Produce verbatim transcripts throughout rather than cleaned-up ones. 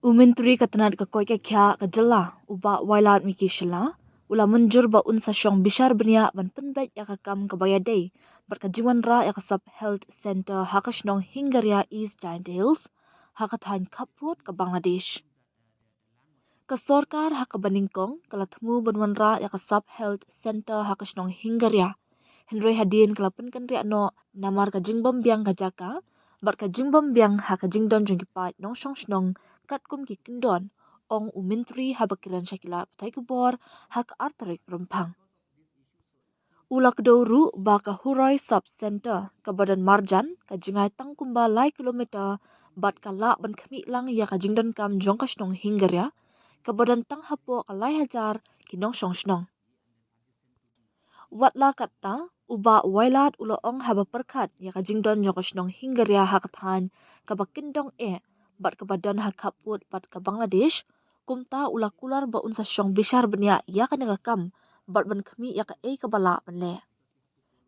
U Myntri ka tnat ka koit ka khiah ka jylla, u Bah Wailadmiki Shylla, u la mynjur ba un sa shong bishar bniah ban pynbeit ïa ka kam kaba ïadei bad ka jingwanrah ïa ka Sub Health Centre ha ka shnong Hingaria, East Jaintia Hills, ha ka thaiñ khappud ka Bangladesh. Ka sorkar ha kaba nyngkong ka la thmu ban wanrah ïa ka Sub Health Centre ha ka shnong Hingaria. Hynrei hadien ka la pynkynriah noh namar ka jingbym biang ka jaka bad ka jingbym biang ha ka jingdon jong ki paid nongshong shnong, katkum ki kyndon, ong u Myntri haba kren sha ki lad pathai khubor ha ka ar tarik Rymphang. U la kdew ruh ba ka Huroi Sub Centre, kaba don marjan ka jngai tang kumba lai kilometer, bad ka lah ban khmih lang ïa ka jingdonkam jong ka shnong Hingaria, kaba don tang hapoh ka lai hajar ki nongshong shnong. Wat la katta, u Bah Wailad u la ong haba pyrkhat ïa ka jingdon jong ka shnong Hingaria ha ka thaiñ kaba kyndong eh bad kaba don ha khappud bad ka Bangladesh, kumta u la kular ba un sa shong bishar bniah ïa kane ka kam bad ban khmih ïa kaei kaba lah ban leh.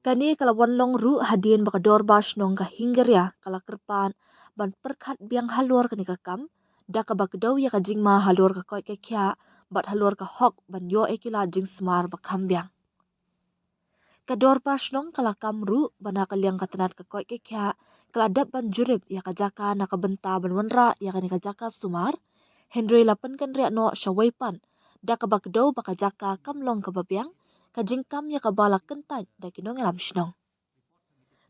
Kane ka la wan long ruh hadien ba ka dorbar shnong ka Hingaria ka la kyrpad ban pyrkhat biang halor kane ka kam, da kaba kdew ïa ka jingma halor ka koit ka khiah bad halor ka hok ban ïoh ïa ki lad jingsumar ba kham biang. Ka dorbar shnong ka la kam ruh ba na ka liang ka tnat ka koit ka khiah ka la dep ban jurip ïa ka jaka na ka bynta ban wanrah ïa kane ka jaka sumar, hynrei la pynkynriah noh shawei pat, da kaba kdew ba ka jaka kam long kaba biang, ka jingkam ïa kaba la kyntait da ki nongïalam shnong.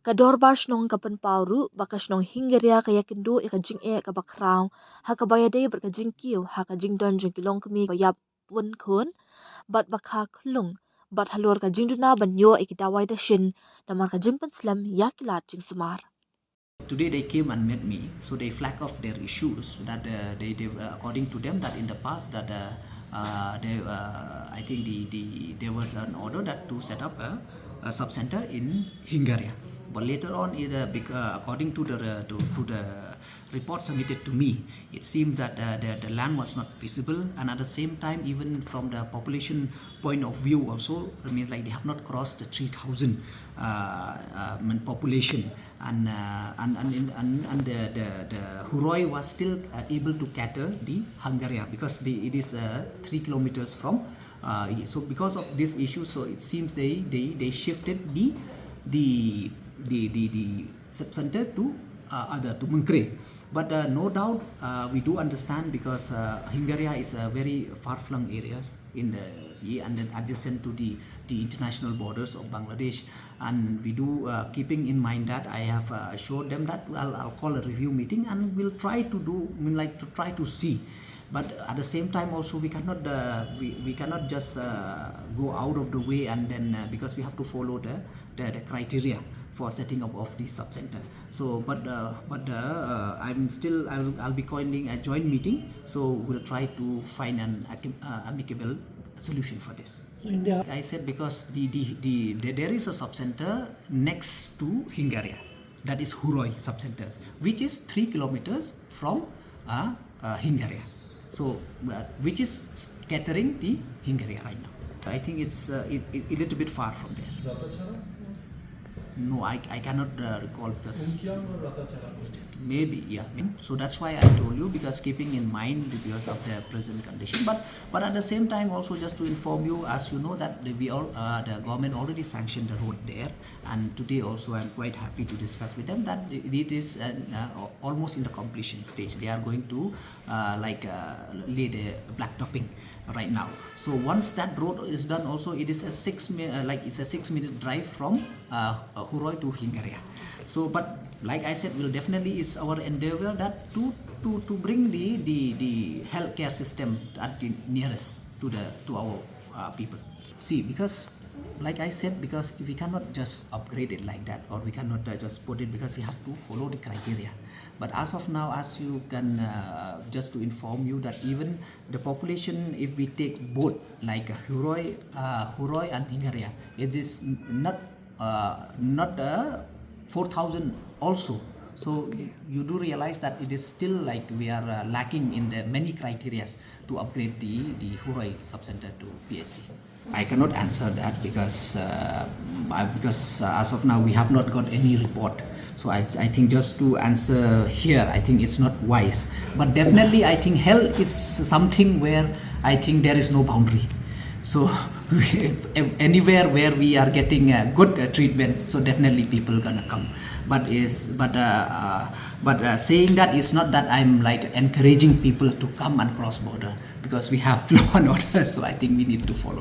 Ka dorbar shnong ka pynpaw ruh ba ka shnong Hingaria ka ïakynduh ïa ka jingeh kaba khraw ha kaba ïadei bad ka jingkiew ha ka jingdon jong ki longkmie ba ïap pun khun bad ba kha khlung, bad halor ka jingduna ban ïoh ïa ki dawai dashin namar ka jingpynslem ïa ki lad jingsumar. Today they came and met me, so they flag off their issues that uh, they, they uh, according to them, that in the past that uh, uh, they, uh, I think the, the there was an order that to set up a, a sub center in Hingaria, but later on, it, uh, bec- uh, according to the uh, to, to the report submitted to me, it seems that uh, the, the land was not feasible, and at the same time, even from the population point of view also, I mean, like, they have not crossed the three thousand uh, uh, population, and uh, and and, in, and and the the the Huroi was still uh, able to cater the Hangaria because the, it is uh, three kilometers from. Uh, so because of this issue, so it seems they they they shifted the the the the, the sub center to uh, other to Mengkre. But uh, no doubt, uh, we do understand because uh, Hingaria is a very far-flung areas in the and then adjacent to the the international borders of Bangladesh. And we do, uh, keeping in mind that, I have uh, assured them that I'll, I'll call a review meeting and we'll try to do, I mean, like, to try to see. But at the same time, also, we cannot uh, we, we cannot just uh, go out of the way and then uh, because we have to follow the, the, the criteria for setting up of the sub center. So, but uh, but uh, uh, I'm still I'll, I'll be calling a joint meeting. So we'll try to find an uh, amicable solution for this. I said because the, the, the, the there is a sub center next to Hingaria, that is Huroi sub center, which is three kilometers from uh, uh, Hingaria. So, uh, which is catering the Hingaria right now. I think it's uh, it, it, a little bit far from there. No, I, I cannot uh, recall because maybe, yeah. So that's why I told you, because keeping in mind because of the present condition. But but at the same time, also just to inform you, as you know that the, we all uh, the government already sanctioned the road there, and today also I'm quite happy to discuss with them that it is uh, uh, almost in the completion stage. They are going to uh, like uh, lay the black topping right now. So once that road is done, also it is a six mi- uh, like it's a six minute drive from uh, Huroi to Hingaria. So, but like I said, will definitely is our endeavor that to to to bring the the the healthcare system at the nearest to the to our uh, people. See, because like I said, because we cannot just upgrade it like that, or we cannot uh, just put it, because we have to follow the criteria. But as of now, as you can uh, just to inform you that even the population, if we take both like uh, Huroi, uh, Huroi and Hingaria, it is not uh, not uh, four thousand also. So you do realize that it is still like we are uh, lacking in the many criterias to upgrade the the Huroi subcenter to P S C. I cannot answer that because uh, I, because uh, as of now we have not got any report. So I, I think just to answer here, I think it's not wise. But definitely, I think hell is something where I think there is no boundary. So if, if anywhere where we are getting a good uh, treatment, so definitely people gonna come. But is but uh, uh, but uh, saying that, it's not that I'm like encouraging people to come and cross border, because we have law and order. So I think we need to follow.